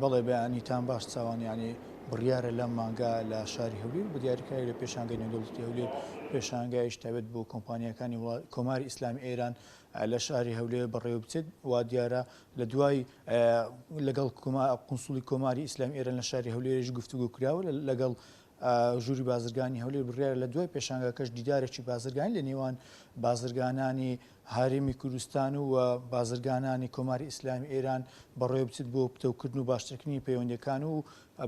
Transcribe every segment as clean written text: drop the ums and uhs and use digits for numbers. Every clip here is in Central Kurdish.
بەڵێ بەیانیتان باش چاوان یانی بڕیارە لەم مانگە لە شاری هەولێر بە دیاریکراوی لە پێشانگای نێودەوڵەتی هەولێر پێشانگایش تایبەت بۆ کۆمپانیاکانی کۆماری ئیسلامی ئێران لە شاری هەولێر بەڕێوە بچێت وا دیارە لە دوای لەگەڵ قونسوڵی کۆماری ئیسلامی ئێران لە شاری هەولێریش گفتوگۆ کراوە لەگەڵ ژووری بازرگانی هەولێر بڕیارە لە دوای پێشانگاکەش دیدارێکی بازرگانی لە نێوان بازرگانانی هەرێمی کوردستان و بازرگانانی کۆماری ئیسلامی ئێران بەڕێوەبچێت بۆ پتەوکردن و باشترکردنی پەیوەندییەکان و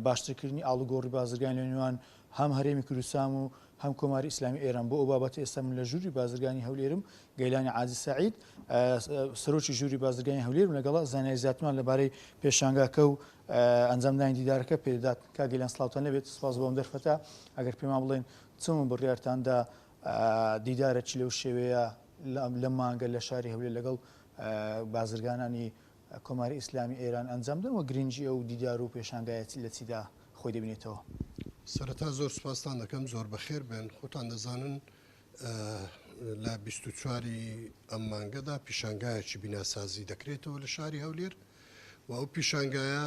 باشترکردنی ئاڵوگۆڕی بازرگانی لە نێوان هەم هەرێمی کوردستان و هەم کۆماری ئیسلامی ئێران. بۆ ئەو بابەتە ئێستا من لە ژووری بازرگانی هەولێرم، گەیلانی عازیز سەعید، سەرۆکی ژووری بازرگانی هەولێرم لەگەڵە، زانیاری زیاترمان لەبارەی پێشانگاکە و ئەنجامدانی دیدارەکە پێدەدات. کاک گەیلان سڵاوتان لێبێت، سوپاس بۆ ئەم دەرفەتە. ئەگەر پێمان بڵێن چۆن بڕیارتان دا دیدارێکی لەو شێوەیە لەم مانگە لە شاری هەولێر لەگەڵ بازرگانانی کۆماری ئیسلامی ئێران ئەنجام بدەن و گرنگی ئەو دیدار و پێشانگایە لە چیدا خۆی دەبینێتەوە؟ سەرەتا زۆر سوپاستان دەکەم، زۆر بەخێر بێن. خۆتان دەزانن لە 24 ی ئەم مانگەدا پیشانگایەکی بیناسازی دەکرێتەوە لە شاری هەولێر و ئەو پیشانگایە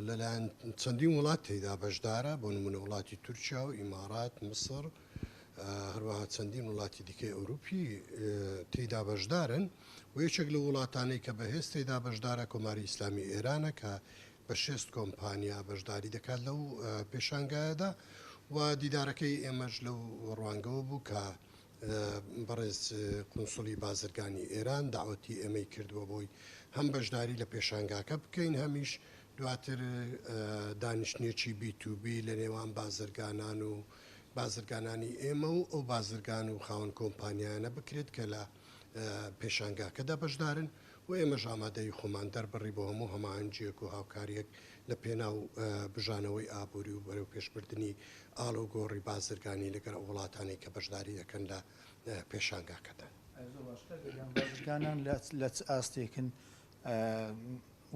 لەلایەن چەندین وڵات تێیدا بەشدارە، بۆ نمونە وڵاتی تورکیا و ئیمارات، میسر، هەروەها چەندین وڵاتی دیکەی ئەوروپی تێیدا بەشدارن و یەکێک لەو وڵاتانەی کە بەهێز تێیدا بەشدارە کۆماری ئیسلامی ئێرانە کە بە شێست کۆمپانیا بەشداری دەکات لەو پێشانگایەدا و دیدارەکەی ئێمەش لەو ڕوانگەوە بوو کە بەڕێز قونسوڵی بازرگانی ئێران داوەتی ئێمەی کردووە بۆی هەم بەشداری لە پێشانگاکە بکەین هەمیش دواتر دانیشتنێکی بی تو بی لە نێوان بازرگانان و بازرگانانی ئێمە و ئەو بازرگان و خاوەن کۆمپانیایانە بکرێت کە لە پێشانگاکەدا بەشدارن و ئێمەش ئامادەیی خۆمان دەربڕی بۆ هەموو هەماهەنگییەک و هاوکارییەک لە پێناو بژانەوەی ئابووری و بەرەوپێشبردنی ئاڵوگۆڕی بازرگانی لەگەڵ ئەو وڵاتانەی کە بەشداری دەکەن لە پێشانگاکەدا. زۆر باش کاک گەردان، بازرگانان لە چ ئاستێکن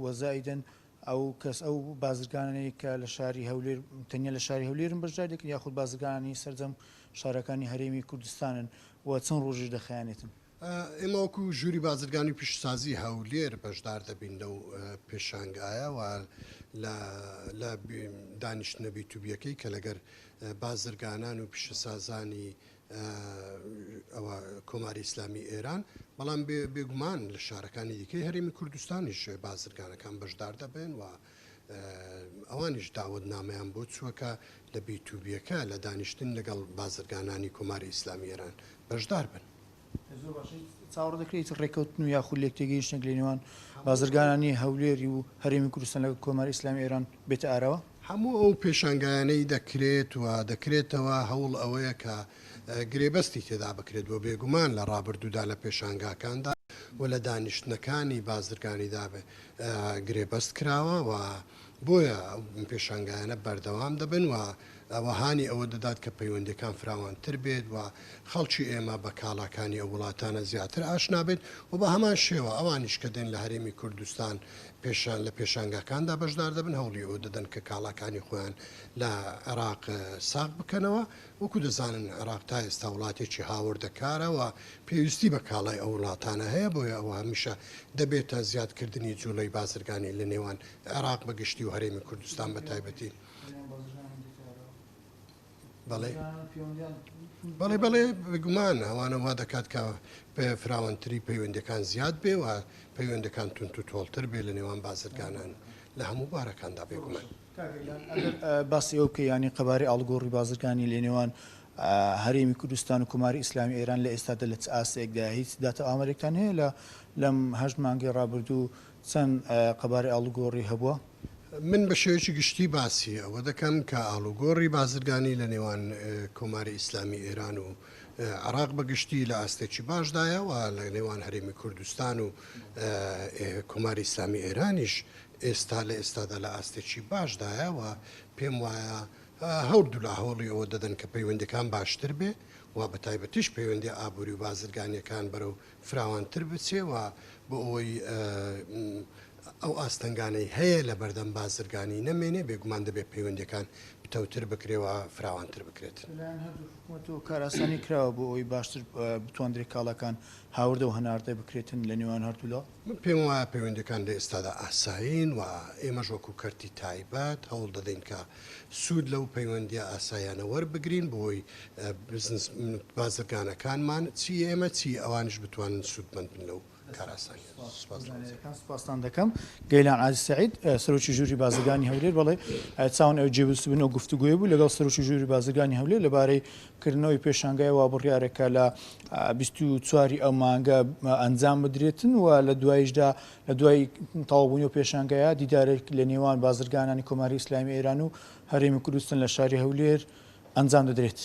و زائیدەن ئەو کەس ئەو بازرگانانەی کە لە شاری هەولێر تەنیا لە شاری هەولێرن بەشداری دەکەن یاخود بازرگانانی سەرجەم شارەکانی هەرێمی کوردستانن و چەند ڕۆژیش دەخایەنێتن؟ ئێمە وەکو ژووری بازرگانی و پیشەسازی هەولێر بەشدار دەبین لەو پێشانگایە و لە لە دانیشتنە بیتوبیەکەی کە لەگەر بازرگانان و پیشەسازانی ئەوە کۆماری ئیسلامی ئێران، بەڵام بێگومان لە شارەکانی دیکەی هەرێمی کوردستانیش بازرگانەکان بەشدار دەبن و ئەوانیش داوەتنامەیان بۆ چووە کە لە بیتوبیەکە لە دانیشتن لەگەڵ بازرگانانی کۆماری ئیسلامی ئێران بەشدار بن. زۆر باشە چاوەڕێ دەکرێت هیچ ڕێککەوتن و یاخود لێکتێگەیشتنێک لە نێوان بازرگانانی هەولێری و هەرێمی کوردستان لەگەڵ کۆماری ئیسلامی ئێران بێتە ئاراوە؟ هەموو ئەو پێشانگایانەی دەکرێت و دەکرێتەوە هەوڵ ئەوەیە کە گرێبەستی تێدا بکرێت و بێگومان لە ڕابردوودا لە پێشانگاکاندا و لە دانیشتنەکانی بازرگانیدا گرێبەست کراوە و بۆیە ئەو پێشانگایانە بەردەوام دەبن و ئەوە هانی ئەوە دەدات کە پەیوەندیەکان فراوانتر بێت و خەڵکی ئێمە بە کاڵاکانی ئەو وڵاتانە زیاتر ئاشنا بێت و بە هەمان شێوە ئەوانیش کە دێن لە هەرێمی کوردستان پێشان لە پێشانگاکاندا بەشدار دەبن هەوڵی ئەوە دەدەن کە کاڵاکانی خۆیان لە عێراق ساغ بکەنەوە. وەکو دەزانن عێراق تا ئێستا وڵاتێکی هاوردەکارە و پێویستی بە کاڵای ئەو وڵاتانە هەیە، بۆیە ئەوە هەمیشە دەبێتە زیادکردنی جوڵەی بازرگانی لە نێوان عێراق بە گشتی و هەرێمی کوردستان بە تایبەتی. بەڵێ بەڵێ بەڵێ بێگومان ئەوانە وا دەکات کە فراوانتری پەیوەندیەکان زیاد بێ و پەیوەندەکان توند و تۆڵتر بێ لە نێوان بازرگانان لە هەموو بارەکاندا بێگومان. کاک گەیلان ئەگەر باسی ئەوە بکەی یانی قەبارەی ئاڵوگۆڕی بازرگانی لە نێوان هەرێمی کوردستان و کۆماری ئیسلامی ئێران لە ئێستادا لە چ ئاستێکدایە؟ هیچ داتا و ئامارێکتان هەیە لە لەم هەشت مانگەی ڕابردوو چەند قەبارەی ئاڵوگۆڕی هەبووە؟ من بە شێوەیەکی گشتی باسی ئەوە دەکەم کە ئاڵوگۆڕی بازرگانی لە نێوان کۆماری ئیسلامی ئێران و عێراق بە گشتی لە ئاستێکی باشدایە و لە نێوان هەرێمی کوردستان و کۆماری ئیسلامی ئێرانیش ئێستا لە ئێستادا لە ئاستێکی باشدایە و پێم وایە هەوردولا هەوڵی ئەوە دەدەن کە پەیوەندیەکان باشتر بێ و بە تایبەتیش پەیوەندیە ئابووری و بازرگانیەکان بەرەو فراوانتر بچێ و بۆ ئەوەی. ئەو ئاستەنگانەی هەیە لە بەردەم بازرگانی نەمێنێ، بێگومان دەبێ پەیوەندیەکان پتەوتر بکرێ و فراوانتر بکرێت. لەلایەن هەردوو حکومەتەوە کارئاسانی کراوە بۆ ئەوەی باشتر بتواندرێت کاڵاکان هاوردە و هەناردە بکرێتن لە نێوان هەردوولا؟ من پێم وایە پەیوەندیەکان لە ئێستادا ئاسایین و ئێمەش وەکو کەرتی تایبەت هەوڵ دەدەین کە سوود لەو پەیوەندیە ئاساییانە وەربگرین بۆی بزنس بازرگانەکانمان چی ئێمە چی ئەوانیش بتوانن سوودمەند بن لەو کارئاسانیە. سوپاس لە زانیاریەکان سوپاستان دەکەم. گەیلان عەزیز سەعید، سەرۆکی ژووری بازرگانی هەولێر بەڵێ چاوان ئەو جێبەجێبوون ئەو گفتوگۆیە بوو لەگەڵ سەرۆکی ژووری بازرگانی هەولێر لەبارەی کردنەوەی پێشانگای وا بڕیارە کە لە 24 ی ئەو مانگە ئەنجام بدرێتن و لە دواییشدا لە دوای تەواوبوونی ئەو پێشانگایە دیدارێک لە نێوان بازرگانانی کۆماری ئیسلامی ئێران و هەرێمی کوردستان لە شاری هەولێر ئەنجام دەدرێت.